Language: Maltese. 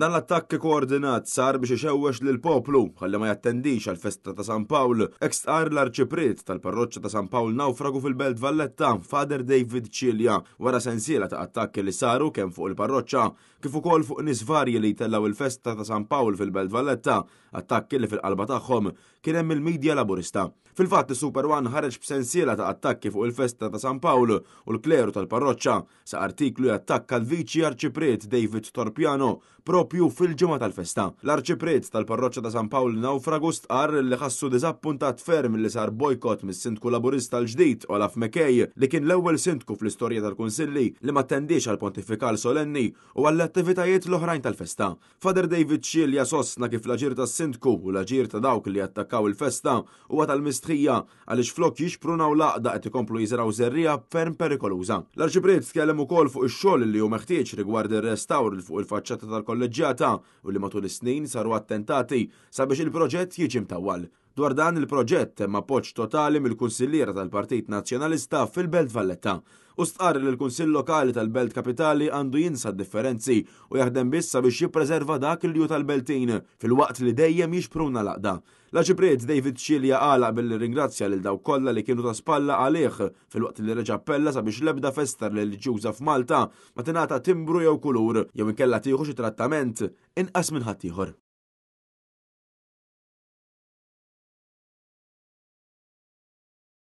Dan l-attakk koordinat sar biex ixewwex lill-poplu ħalli ma jattendix għall-festa ta' San Pawl, hekk stqarr l-Arċipriet tal-Parroċċa ta' San Pawl Nawfragu fil-Belt Valletta, Father David Cilia, wara sensiela ta' attakki li saru kemm fuq il-parroċċa kif ukoll fuq nies varji li jtellgħu il-festa ta' San Pawl fil-Belt Valletta, attakki li fil-qalba tagħhom kien hemm il-midja Laburista. Fil-fatt, is-Super One ħareġ b'sensiela ta' attakki fuq il-festa ta' San Pawl u l-kleru tal-parroċċa, sa artiklu jattakka l-Viċi Arċipriet David Torpiano propju fil-ġimgħa tal-festa. L-Arċipriet tal-Parroċċa ta' San Pawl Nawfragu stqarr li ħassu diżappuntat ferm li sar bojkott mis-Sindku Laburista l-ġdid Olaf McKay, li kien l-ewwel sindku fl-istorja tal-Kunsilli li ma attendiex għall-pontifikal solenni u għall-attivitajiet l-oħrajn tal-festa. Father David Cilia sostna kif l-aġir tas-Sindku u l-aġir ta' dawk li attakkaw il-festa huwa tal-mistħija għaliex flok jixprunaw l-għaqda qed ikomplu jiżraw żerriegħa ferm perikoluża. L-Arċipriet tkellem ukoll fuq ix-xogħol li hu meħtieġ rigward ir-restawr fuq il-faċċata tal-Kolleġġjata u li matul is-snin saru attentati sabiex il-proġett jiġi mtawwal. Dwar dan il-proġett hemm appoġġ totali mill-kunsilliera tal-Partit Nazzjonalista fil-Belt Valletta. U stqarr li l-Kunsill Lokali tal-Belt Kapitali għandu jinsa d-differenzi u jaħdem biss sabiex jippreserva dak li hu tal-Beltin filwaqt li dejjem jixpruna l-għaqda. L-Arċipriet David Cilia għalaq billi rringrazzja lil dawk kollha li kienu ta' spalla għalih filwaqt li reġa' appella sabiex l-ebda festa reliġjuża f'Malta ma tingħata timbru jew kulur jew inkella tieħu xi trattament inqas minn ħaddieħor.